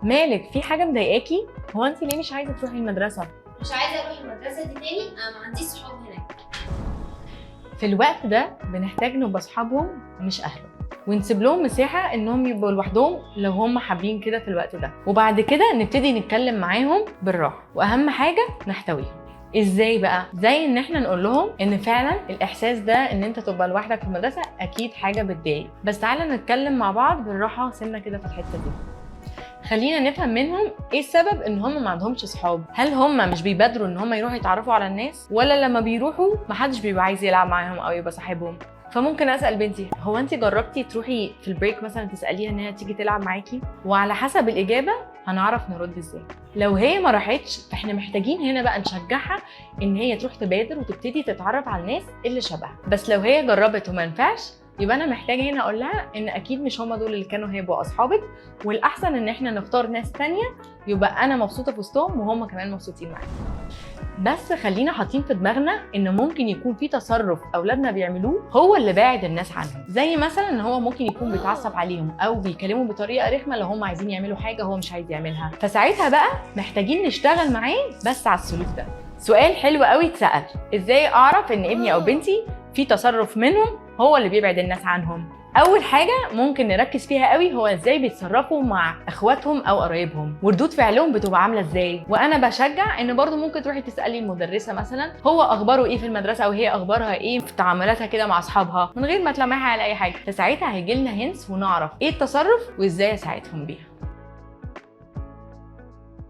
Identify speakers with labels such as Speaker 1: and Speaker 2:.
Speaker 1: مالك؟ في حاجة مضايقاكي؟ هو انت ليه مش عايزه تروحي المدرسه؟
Speaker 2: مش عايزه اروح المدرسة دي تاني، انا ما عنديش صحاب هناك.
Speaker 1: في الوقت ده بنحتاج نبقى اصحابهم مش اهلهم، ونسيب لهم مساحة انهم يبقوا لوحدهم لو هم حابين كده في الوقت ده، وبعد كده نبتدي نتكلم معاهم بالراحه، واهم حاجة نحتويهم. ازاي بقى؟ زي ان احنا نقول لهم ان فعلا الاحساس ده ان انت تبقى لوحدك في المدرسة اكيد حاجة بتضايق، بس تعالى نتكلم مع بعض بالراحة سنة كده في الحتة دي. خلينا نفهم منهم ايه السبب ان هم ما عندهمش صحاب. هل هم مش بيبادروا ان هم يروحوا يتعرفوا على الناس، ولا لما بيروحوا محدش بيبقى عايز يلعب معاهم او يبقى صاحبهم؟ فممكن اسال بنتي: هو انت جربتي تروحي في ال break مثلا تساليها ان هي تيجي تلعب معاكي؟ وعلى حسب الاجابة هنعرف نرد ازاي. لو هي ما راحتش، فاحنا محتاجين هنا بقى نشجعها ان هي تروح تبادر وتبتدي تتعرف على الناس اللي شبهها. بس لو هي جربت وما نفعش، يبقى انا محتاجه هنا اقول لها ان اكيد مش هما دول اللي كانوا هيبقوا اصحابك، والاحسن ان احنا نختار ناس تانية يبقى انا مبسوطة في وسطهم وهم كمان مبسوطين معايا. بس خلينا حاطين في دماغنا ان ممكن يكون في تصرف اولادنا بيعملوه هو اللي باعد الناس عنهم، زي مثلا ان هو ممكن يكون بيتعصب عليهم او بيكلمهم بطريقة رخمة لو هم عايزين يعملوا حاجة هو مش عايز يعملها، فساعتها بقى محتاجين نشتغل معاه بس على السلوك ده. سؤال حلو قوي اتسال: ازاي اعرف ان ابني او بنتي في تصرف منهم هو اللي بيبعد الناس عنهم؟ اول حاجة ممكن نركز فيها قوي هو ازاي بيتصرفوا مع اخواتهم او قرايبهم، وردود فعلهم بتبقى عامله ازاي. وانا بشجع ان برضو ممكن تروحي تسالي المدرسة مثلا هو اخباره ايه في المدرسة او هي اخبارها ايه في تعاملاتها كده مع اصحابها، من غير ما تلمحي على اي حاجه، فساعتها هيجي لنا hints ونعرف ايه التصرف وازاي اساعدهم بيها.